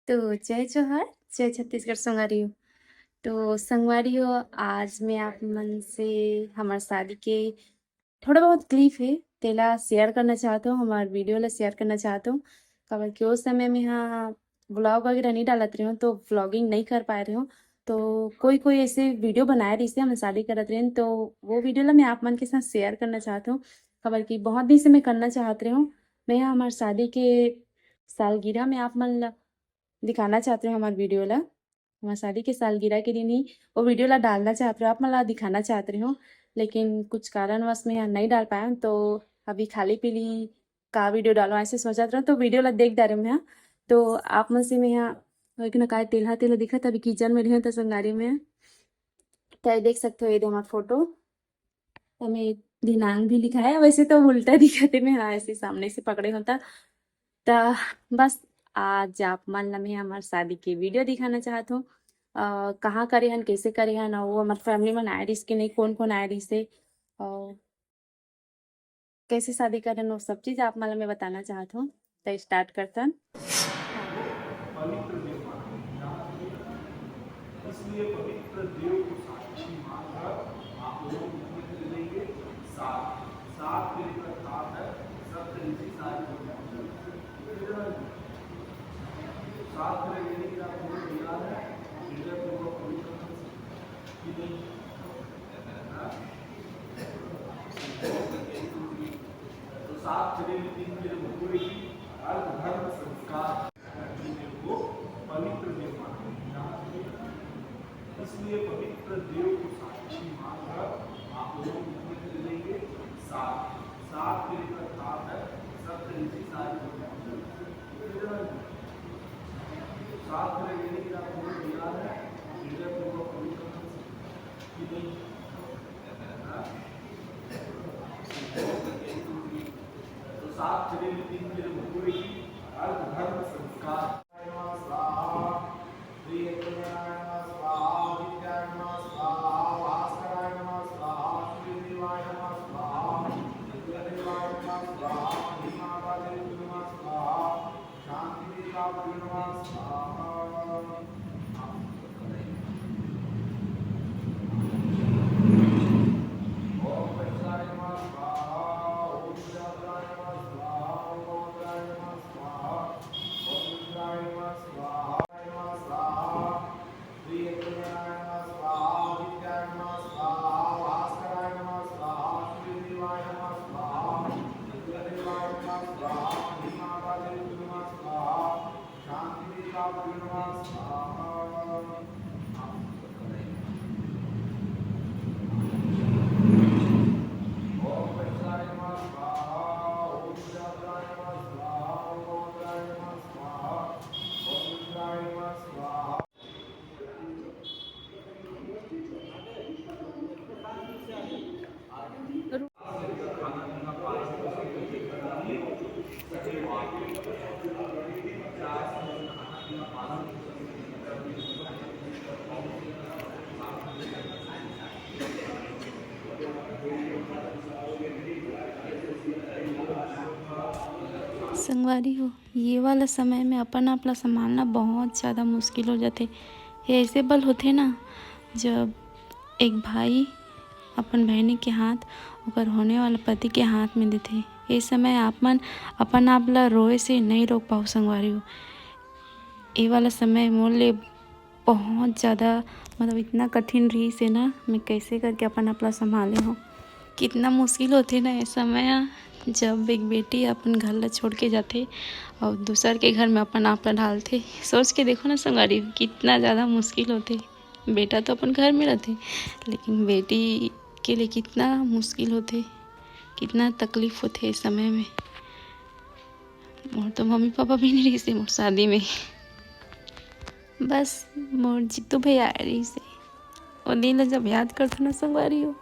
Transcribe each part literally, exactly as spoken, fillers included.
तो जय जोहार, जय छत्तीसगढ़ संगवारी हो। तो संगवारी हो, आज मैं आप मन से हमर शादी के थोड़ा बहुत clip हे, तेला share करना चाहत हूँ, हमर video ला share करना चाहत हूँ। काबर कि ओ समय में हाँ vlog वगैरह नहीं डालत रहे हूँ, तो vlogging नहीं कर पाए रहे हूँ। तो कोई कोई ऐसे video बनाए रहिसे, हमन शादी करत रहेन, तो वो video ला मैं आप मन के साथ share करना चाहत हूँ। काबर कि बहुत दिन से मैं करना चाहत रहे हूँ। मैं हमर शादी के सालगिरह में आप मन ला दिखाना चाहत रहे हूँ हमर video ला। हमर शादी के सालगिरह के दिन ही वो video ला डालना चाहत रहे हूँ, आप मन ला दिखाना चाहत रहे हूँ, लेकिन कुछ कारणवश मैं यहाँ नहीं डाल पाया हूँ। तो अभी खाली पीली का video डालूँ ऐसे सोचत रहे हूँ, तो video ला देख डारे हूँ मैं। तो आप मन से मैं यहाँ एक ना काय तेलहा तेलहा दिखत, अभी kitchen में रहे तो संगवारी में, तो ये देख सकते हो, ये दे हमार photo। तो मैं दिनांक भी लिखा है, वैसे तो उल्टा दिखत हे मैं, हाँ, ऐसे सामने से पकड़े होता। तो बस आज आप मन ला मैं हमर शादी के video दिखाना चाहत हूँ। अ, कहाँ करे हन, कैसे करे हन, और वो हमर family मन आए रहिस कि नहीं, कौन कौन आए रहिस हे, और कैसे शादी करे हन, वो सब चीज़ आप मन ला मैं बताना चाहत हूँ। तो start करथन। पवित्र देव माने, इसलिए पवित्र देव को साक्षी मानकर आप लोग नृत्य करेंगे। सात, सात के लेकर सात है, सप्त ऋषि सारी दुनिया में चलते हैं। सात तरह के लिए क्या पूर्ण तैयार है, हृदय पूर्वक पवित्र मन से कि नहीं? तो सात चले, तीन के लिए मधुर की अर्घ धर्म संस्कार को पवित्र देव मानते हैं। इसलिए पवित्र देव को साक्षी मानकर आप लोग नृत्य करेंगे। सात, सात के लेकर सात है, सप्त ऋषि सारी दुनिया में चलते हैं। सात तरह के लिए क्या पूर्ण तैयार है, हृदय पूर्वक पवित्र मन से कि नहीं? तो सात चले, तीन के लिए मधुर की अर्घ धर्म संस्कार। संगवारी हो, ये वाला समय में अपन आप ला संभालना बहुत ज़्यादा मुश्किल हो जाथे। ये ऐसे पल होथे ना, जब एक भाई अपन बहिनी के हाथ ओकर होने वाला पति के हाथ में देथे। ये समय आप मन अपन आप ला रोए से नहीं रोक पाओ संगवारी हो। ये वाला समय मोर ले बहुत ज़्यादा, मतलब, इतना कठिन रहिस हे ना, मैं कैसे करके अपन आप ला संभाले हूँ। कितना मुश्किल होथे ना ये समय, जब एक बेटी अपन घर ला छोड़ के जाथे और दूसर के घर में अपन आप ला ढालथे। सोच के देखो ना संगवारी, कितना ज़्यादा मुश्किल होथे। बेटा तो अपन घर में रहथे, लेकिन बेटी के लिए कितना मुश्किल होथे, कितना तकलीफ होथे इस समय में। मोर तो मम्मी पापा भी नहीं रहिस हे मोर शादी में, बस मोर जीतू भैया आए रहिस हे। वो दिन ला जब याद करथो ना संगवारी हो,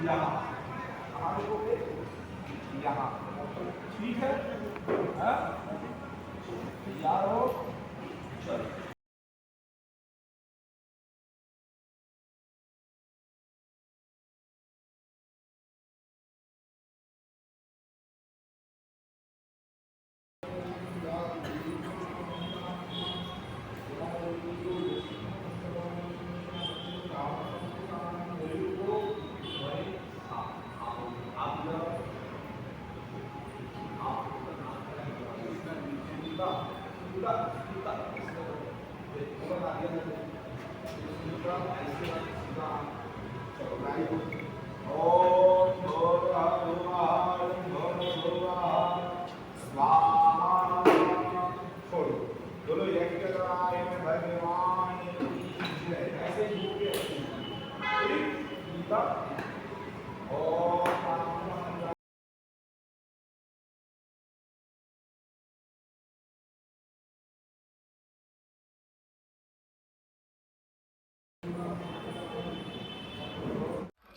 यहाँ, कहाँ रुकोगे? यहाँ। ठीक है, हाँ? तैयार हो? चलो। स्वाहा। छोड़ो। बोलो, यज्ञराय भगवान की जय। ऐसे ही होके रखना। ठीक? गीता। ओम।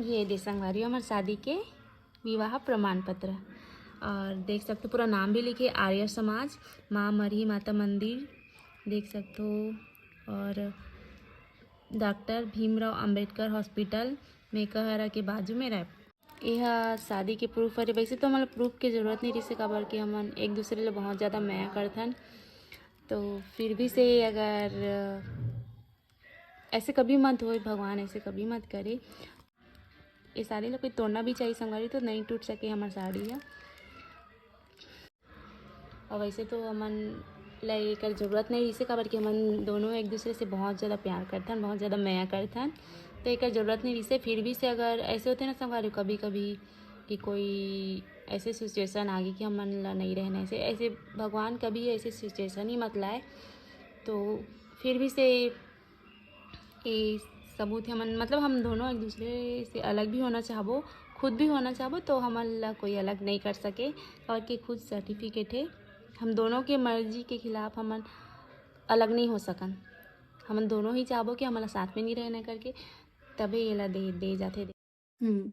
ये दे संगवारी हो हमर शादी के विवाह प्रमाण पत्र। और देख सकते हो पूरा नाम भी लिखे, आर्य समाज, माँ मरही माता मंदिर, देख सकते हो। और डॉक्टर भीमराव अंबेडकर हॉस्पिटल, मेकाहारा के बाजू में रायपुर। यह शादी के प्रूफ हरे। वैसे तो हमन प्रूफ के जरूरत नहीं रहिसे, काबर कि हमन एक दूसरे ले बहुत ज़्यादा मया करथन। तो फिर भी से अगर ऐसे कभी मत होए भगवान, ऐसे कभी मत करे। ये साड़ी ला कोई तोड़ना भी चाहिए संगवारी, तो नहीं टूट सके हमर साड़ी ह। और वैसे तो हमन ला एकर जरूरत नहीं रहिसे, काबर कि हमन दोनों एक दूसरे से बहुत ज़्यादा प्यार करथन, बहुत ज़्यादा मया करथन, तो एकर जरूरत नहीं रहिसे। फिर भी से अगर ऐसे होते ना संगवारी, कभी कभी कि कोई ऐसे सिचुएशन आगे कि हमन ला नहीं रहना, ऐसे ऐसे भगवान कभी ऐसे सिचुएशन ही मत लाए। तो फिर भी से ये सबूत है, हमन मतलब हम दोनों एक दूसरे से अलग भी होना चाहबो, खुद भी होना चाहबो, तो हमन ला कोई अलग नहीं कर सके। और कि खुद सर्टिफिकेट है, हम दोनों के मर्जी के खिलाफ हमन अलग नहीं हो सकन। हमन दोनों ही चाहबो कि हमन ला साथ में नहीं रहना करके, तबे ये ला दे दे जाथे। हम्म।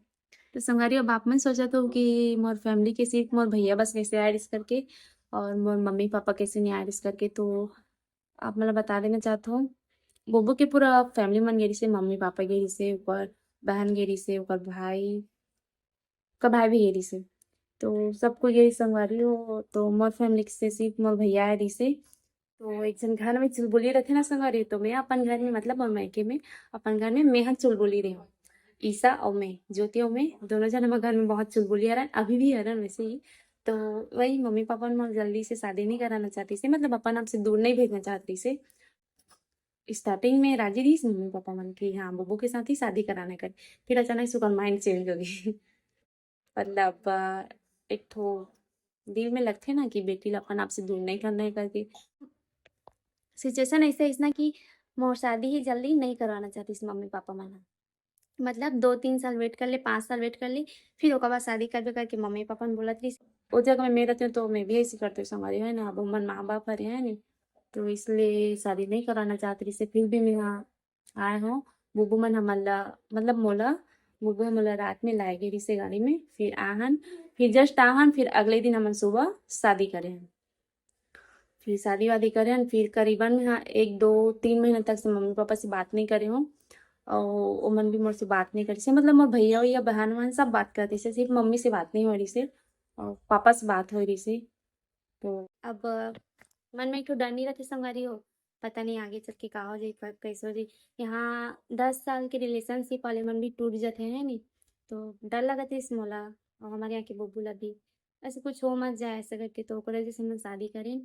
तो संगवारी, अब आप मन सोचत हो कि मोर फैमिली के सिर्फ मोर भैया बस कैसे आए रिस करके, और मोर मम्मी पापा कैसे नहीं आए रिस करके, तो आप मन ला बता देना चाहत हो, बोबो के पूरा फैमिली मन गे रिसे, मम्मी पापा गे रिसे, ओकर बहन गे रिसे, ओकर भाई, ओकर भाई भी गे रिसे, तो सब कोई गे रिसे संगवारी हो। तो मोर फैमिली से सिर्फ मोर भैया आए रिसे। तो एक झन घर में चुलबुली रथे ना संगवारी, तो मैं अपन घर में, मतलब मोर मायके में, अपन घर में मैं ह चुलबुली रहे हूँ। ईशा और मैं, ज्योति और मैं, दोनों जन हमर घर में बहुत चुलबुली हरन, अभी भी हरन वैसे ही। तो वही मम्मी पापा मन जल्दी से शादी नहीं कराना चाहती से, मतलब अपन आप से दूर नहीं भेजना चाहती से। स्टार्टिंग में राजी रहिस मम्मी पापा मन कि हाँ, बुबू के साथ ही शादी कराना कर। फिर अचानक से ओकर माइंड चेंज हो गई। मतलब, अ, एक ठो दिल में लगथे ना कि बेटी ला अपन आप से दूर नहीं करना है करके। सिचुएशन ऐसे है ना कि मोर शादी ही जल्दी नहीं करवाना चाहतीस मम्मी पापा मन ह। मतलब दो तीन साल वेट कर ले, पाँच साल वेट कर ले, फिर ओकर बाद शादी करबे करके मम्मी पापा मन बोलत रहिस। ओ जगह में मैं रहती हूँ तो मैं भी ऐसी करती हूँ, संगवारी है ना, अब उमन माँ बाप हरे है नी, तो इसलिए शादी नहीं कराना चाहत रहिस। फिर भी मैं हाँ आए हो, बुबू मन हमन ला, मतलब मोला, बुबू ह मोला रात में लाए गे रिसे गाड़ी में, फिर आहन, फिर जस्ट आहन, फिर अगले दिन हमन सुबह शादी करे हन। फिर शादी वादी करे हन, फिर करीबन हाँ एक दो तीन महीना तक से मम्मी पापा से बात नहीं करे हो, और ओमन भी मोर से बात नहीं करे से, मतलब मोर भैया वैया बहन वहन सब बात करते से, सिर्फ मम्मी से बात नहीं हो रही से, और पापा से बात हो रही से। तो अब मन में एक ठो डर नहीं रहते संगवारी हो, पता नहीं आगे चल के का हो जाए, क-, कैसे हो जाए। यहाँ दस साल के रिलेशनशिप वाले मन भी टूट जाते हैं नी, तो डर लगत है इस मोला और हमारे यहाँ के बुबू ला भी, ऐसे कुछ हो मत जाए ऐसे करके। तो ओकरे वजह से हमन शादी करें।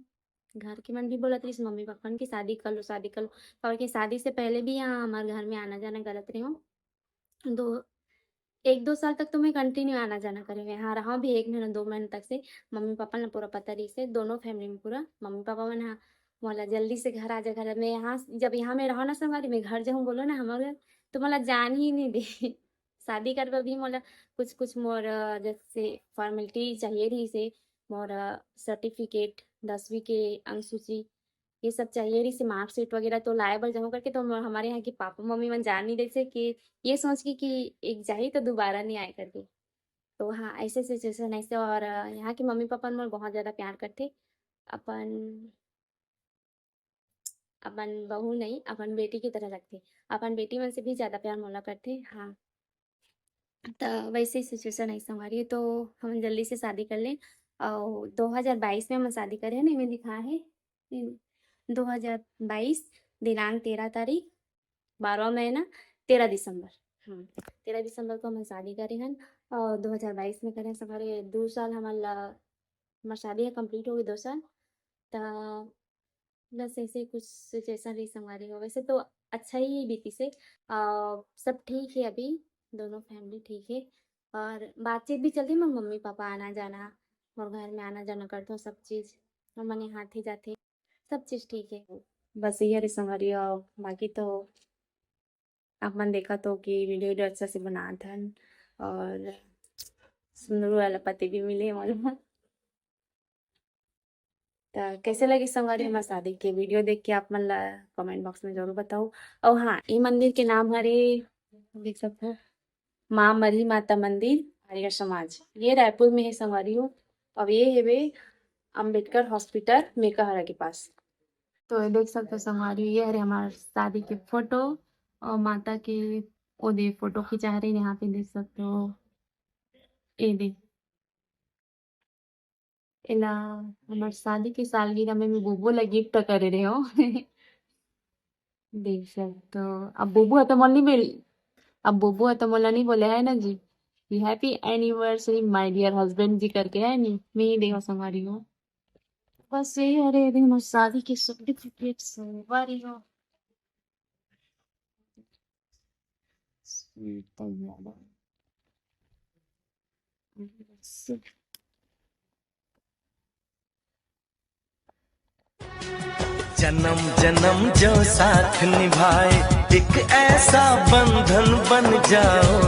घर के मन भी बोलत रहिस मम्मी पापा मन की शादी कर लो, शादी कर लो, काबर कि शादी से पहले भी यहाँ हमारे घर में आना जाना करत रहे हो। दो एक दो साल तक तो मैं कंटिन्यू आना जाना करे हुए, हाँ रहा भी एक महीना दो महीने तक से। मम्मी पापा ने पूरा पता रही से, दोनों फैमिली में पूरा मम्मी पापा मन हाँ मोला जल्दी से घर आ जा, घर में यहाँ, जब यहाँ में रहो ना संगवारी, मैं घर जाऊँ बोलो ना हमारे घर, तो मोला जान ही नहीं दे। शादी करबा भी मोला कुछ कुछ मोर, अ, जैसे फॉर्मेलिटी चाहिए रही से, मोर सर्टिफिकेट, दसवीं के अंक सूची, ये सब चाहिए रहिसे, मार्कशीट वगैरह तो लाए बर जाहूँ करके, तो म-, हमारे यहाँ के पापा मम्मी मन जान नहीं देसे कि ये सोच के कि एक जाही तो दोबारा नहीं आए करके। तो हाँ, ऐसे सिचुएशन ऐसे। और अ, यहाँ के मम्मी पापा मोर बहुत ज़्यादा प्यार करथे, अपन अपन बहू नहीं, अपन बेटी की तरह रखथे, अपन बेटी मन से भी ज़्यादा प्यार मोला करथे। हाँ, त वैसे सिचुएशन ऐसा हमारी, तो हम जल्दी से शादी कर लें। और दो हज़ार बाईस में हम शादी करे हैं, नहीं में लिखा है दो हज़ार बाईस, दिनांक तेरह तारीख, बारहवाँ महीना, तेरह दिसंबर। हाँ, तेरह दिसंबर को हम शादी करे हन और दो हज़ार बाईस में करे हन। हमारे दो साल हमार ला-, हमार शादी है, कंप्लीट हो गई दो साल। त बस ऐसे ही कुछ सिचुएशन रही हमारी हो। वैसे तो अच्छा ही बीती से, आ, सब ठीक है अभी, दोनों फैमिली ठीक है और बातचीत भी चलती है। मोर मम्मी पापा आना जाना, मोर घर में आना जाना करते हो, सब चीज़ मोर मन यहाँ ही जाते, सब चीज़ ठीक है। बस ये रही संगवारी हो, बाकी तो आप मन देखा तो कि वीडियो, वीडियो अच्छा से बनात हन और सुंदर वाला पति भी मिले हमारे। त कैसे लगी संगवारी हमार शादी के वीडियो देख के आप मन ला कमेंट बॉक्स में जरूर बताओ। और हाँ, ये मंदिर के नाम हरे, देख सकते हो, माँ मरही माता मंदिर आर्य समाज, ये रायपुर में है संगवारी हो। अब ये हेवे अम्बेडकर हॉस्पिटल मेकाहारा के पास। तो ये देख सकते हो संगवारी, ये हरे हमार शादी के फोटो और माता के ओदे फोटो खिंचा रहे, यहाँ पे देख सकते हो। ये दे, एला हमार शादी के सालगिरह में मैं बुबू ला गिफ्ट करे रहे हो। देख सकते हो, अब बुबू ह तो मोला नहीं मिल, अब बुबू ह तो मोला नहीं बोले है ना जी कि "Happy anniversary my dear husband" जी करके, है नहीं, मैं ही देखो संगवारी हो। बस यही हरे दिन हमार शादी के सर्टिफिकेट संगवारी हो। जन्म जन्म जो साथ निभाए, एक ऐसा बंधन बन जाओ।